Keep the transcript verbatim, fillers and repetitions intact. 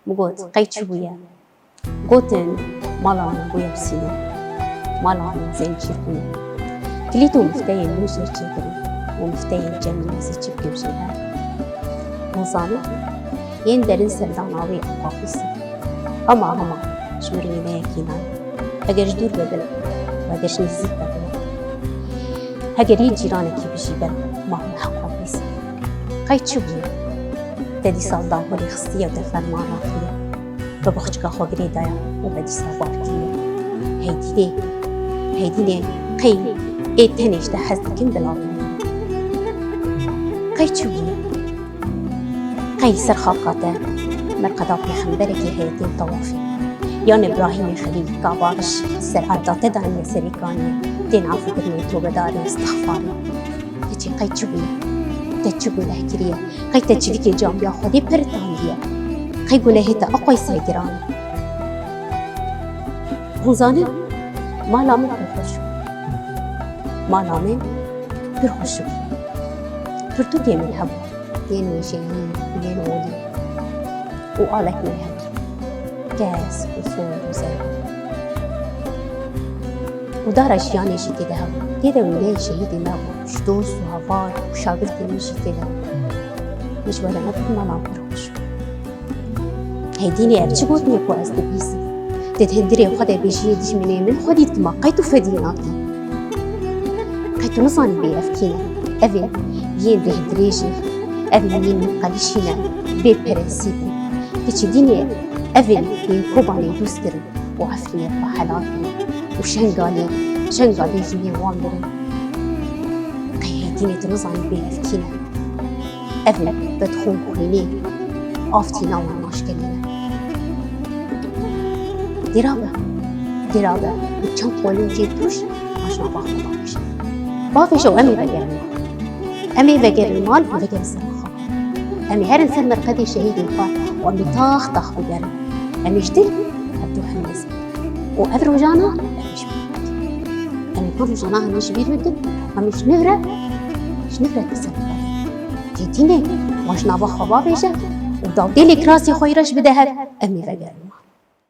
Min got, qey çi bûye? Gotin, mala min bûye bi sînor, mala min zencîr bûye. Kilît û mifteyên min jê çêkirin û mifteyên cem min ez ê çi bikim jê hev? Hûn zanin, yên derin serdana wê aqaqîs in. Hema hema ji min re wêneyekî nayê. Heger ji dûr bibin, heger ji nêzîk bibin. Heger yê cîranekî bijî ber, ma hûn heqabîz in. Qey çi bû? Te dîsa dahûrê xistiye û te ferman raxiye. Te boxçika xwe girê daya û te dîsa bar kiriye. Heydînê, heydînê qey ê tenê ji te hez dikin bila bibin. Qey çi bûye? Qey ser xaka te merqeda pêxemberekî heye tên tewafê, yan Îbrahîmê Xelîl ka bariş ser erda te daniye serê kaniyê, tên afûkirinê, tobedarê, istixfarê. Keçê qey çi bûye? Te çi guneh kiriye? Qey te çilikê camiya Xwedê peritandiye? Qey gunehê te aqoy ser giran e? Hûn zanin, mala min pir xweş bû. Mala min pir xweş bû. Pirtûkê min hebû, yên wêjeyî, yên olî û alek min hebû. Kesk û sor û zerb. Û dara jiyanê jî tê de hebû. Tê de wêneyê şehîdê me bû. Ji dost û heval û şagirtê min jî tê de hebû. Min ji we re nebû, mala min pir xweş bû. Heydînê, ev çi gotinê ku ez dibîsim? Te di hundirê xwe de bêjiyê dijminê min xwedî dima, qey tu fedî nakî? Qey tu nizanî bê ev kî ne? Ev ê yên rêhdirêj in, ev ê yên qelişî ne, bê prensîp in. Keçê dînê ev ê yên Kobanê dûst kirin û Efrînê xwe helal kirin û Şengalê, Şengalê jinê wan birin. Qey Heydînê tu nizanî bê ev kî ne? Ev ê bedxûn xwînê, av tîna wan naşkelîne. Dêra be, dêra be, bi çend qolên jê tûj, ma ji nava xwe bavêje. Bavêje û em ê vegerin mal. Em ê vegerin mal û vegerin ser xaka. Em ê herin ser merqedê şehîdên xwe û em ê tax tax bigerin. Em ê ji dil hevdu hemlêzin. Û ev rojana em ê ji bîr bikin. Em ê van rojana hemî ji bîr bikin, em ê ji nû re, ji nû re dîsa bikin. Tê dînê, wan ji nava xwe bavêje û dawdêlê kirasê xwe yê reş bide hev, em ê vegerin.